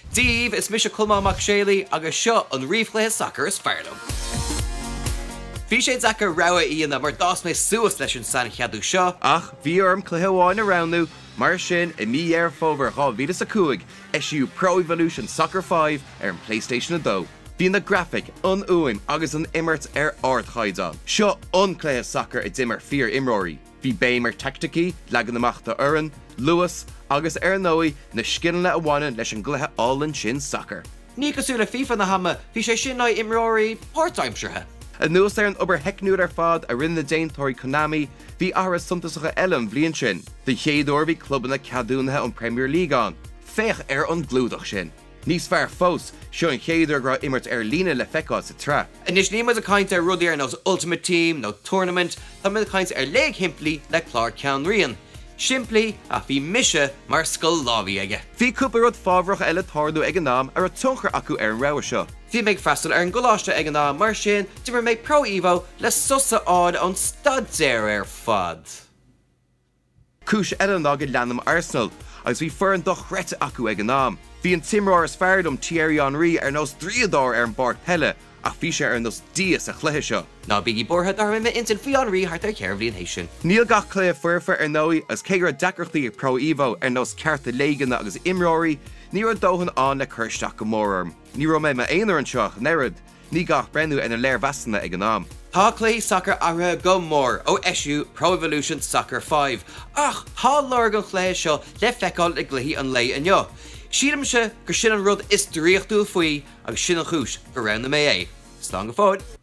Dia daoibh, is mise Colmán Mac Séalaigh agus seo an ríomhchluiche sacair is fearr liom. Bhí sé deacair rogha a dhéanamh mar d'fhás mé suas leis an saincheadú seo. Ach bhí orm cluiche amháin a roghnú, mar sin i mí Dheireadh Fómhair 2005, eisíodh Pro Evolution Soccer 5 ar an PlayStation 2. Bhí na grafaic, an fhuaim agus an imirt ar ardchaighdeán. Seo an cluiche sacair a d'imir fíor-imreoirí. Bhí béim ar teaicticí, leagan amach d'fhoireann, luas, agus ar ndóigh, na scileanna a bhaineann leis an gcluiche álainn sin sacair. Ní cosúil le FIFA na hama, bhí sé sin le haghaidh imreoirí páirtaimseartha. Anuas ar an obair theicniúil ar fad a rinne na déantóirí Konami, bhí athruithe suntasacha eile an bhliain sin. Den chéad uair bhí clubanna ceadúnaithe ón Premier League ann. Féach ar an gclúdach sin! Níos fearr fós, seo an chéad uair go raibh imirt ar líne le feiceáil sa tsraith. Anois níl muid ag caint ar rudaí ar nós Ultimate Team nó Tournament, tá muid ag caint ar léig shimplí le clár ceannrian. Simplí, ach bhí mise mar scoláirí aige. Bhí cúpla rud fábharach eile ag tarlú ag an am a raibh tionchar acu ar an rogha seo. Bhí mé ag freastal ar an gcoláiste ag an am, mar sin d'imir mé Pro Evo le sos a fháil ón staidéar ar fad. Cúis eile ná go leanaim Arsenal, agus bhí foireann dochreidte acu ag an am. Bhí an t-imreoir is fearr liom, Thierry Henry, ar nós draíodóir ar an bpáirc peile, ach bhí sé ar nós Dia sa chluiche seo. Ná bígí buartha, d'athraigh mé m'intinn faoi Henry thart ar cheithre bhliain théis sin. Níl gach cluiche foirfe, ar ndóigh, agus cé go raibh deacrachtaí ag Pro Evo, ar nós cearta léigeanna agus imreoirí, ní raibh dóthain ann le cur isteach go mór orm. Ní raibh mé i m'aonar anseo ach an oiread. Ní gá ach breathnú ar na léirmheasanna ag an am. Tá cluichí sacair athraithe go mór ó eisíodh Pro Evolution Soccer 5, ach tá lorg an chluiche seo le feiceáil i gcluichí an lae inniu. Sílimse gur sin an rud is draíochtúil faoi agus sin an chúis gur roghnaigh mé é. Slán go fóill!